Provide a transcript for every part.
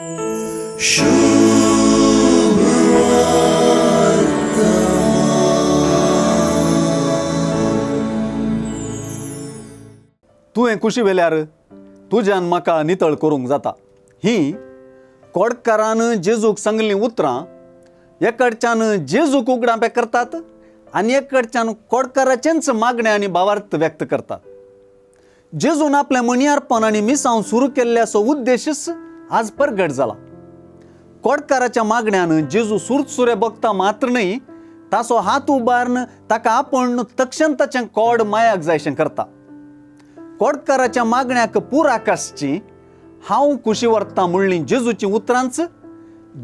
तुवें कुशी वेल्यार तुज्यान म्हाका नितळ करूंक जाता. ही कोडकारान जेजूक सांगलीं उतरां एकडच्यान जेजूक उगडापें करतात आनी एकडच्यान कोडकाराचेंच मागणें आनी भावार्थ व्यक्त करतात. जेजून आपलें मणयारपण आनी मिसांव सुरू केल्ल्याचो उद्देशच आज परगट जाला. कोडकाराच्या मागण्यान जेजू सुरसुरे बघता मात्र न्हय, ताचो हात उबारून ताका आपूण तक्षण ताचें कोड मायाक जायशें करता. कोडकाराच्या मागण्याक पुराक आसची हांव कुशी व्हरता म्हणलीं जेजूचीं उतरांच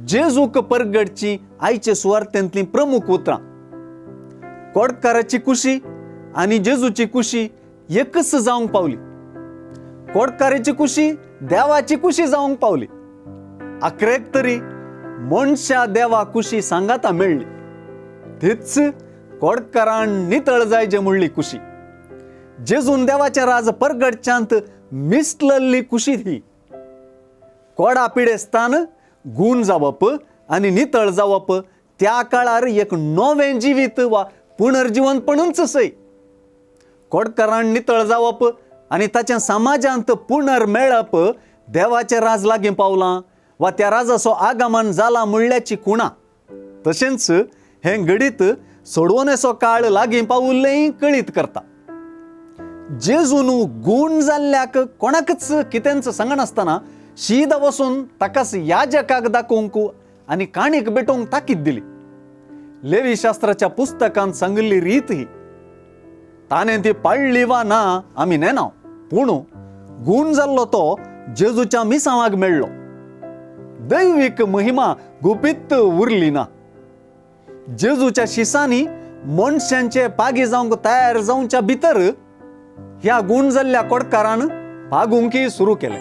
जेजूक परगटची आयचे सुवार्थेंतलीं प्रमुख उतरां. कोडकाराची कुशी आनी जेजूची कुशी एकच जावंक पावली. कोडकाराची कुशी देवाची कुशी जावंक पावली. आखरेक तरी मनशा देवा कुशी सांगाता मेळ्ळी. तीच कोडकारान नितळ जायजे म्हणली कुशी. जेजून देवाचें राज परगटच्यांत मिसलल्ली कुशी ही. कोडा पिडेस्तान गूण जावप आनी नितळ जावप त्या काळार एक नवें जिवीत वा पुनर्जिवनपणूच सय. कोडकारान नितळ जावप आनी ताचें समाजांत पुनर्मेळप देवाचें राज लागीं पावलां वा त्या राजाचो आगमन जाला म्हणल्याची खुणा. तशेंच हें घडीत सोडवणेचो काळ लागीं पावुल्लेंय कळीत करता. जेजून गूण जाल्ल्याक कोणाकच कितेंच सांगनासतना शीदा वचून ताकाच याजकाक दाखोवंक आनी काणीक भेटोवंक ताकीद दिली. लेवी शास्त्राच्या पुस्तकांत सांगिल्ली रीत ही. ताणें ती पाळ्ळी वा ना आमी नेना, पूण गूण जाल्लो तो जेजूच्या मिसांवाक मेळ्ळो. दैवीक महिमा गुपीत उरली ना. जेजूच्या शिसांनी मनशांचे पागी जावंक तयार जावच्या भितर ह्या गूण जाल्ल्या कोडकारान पागुंकी सुरू केलें.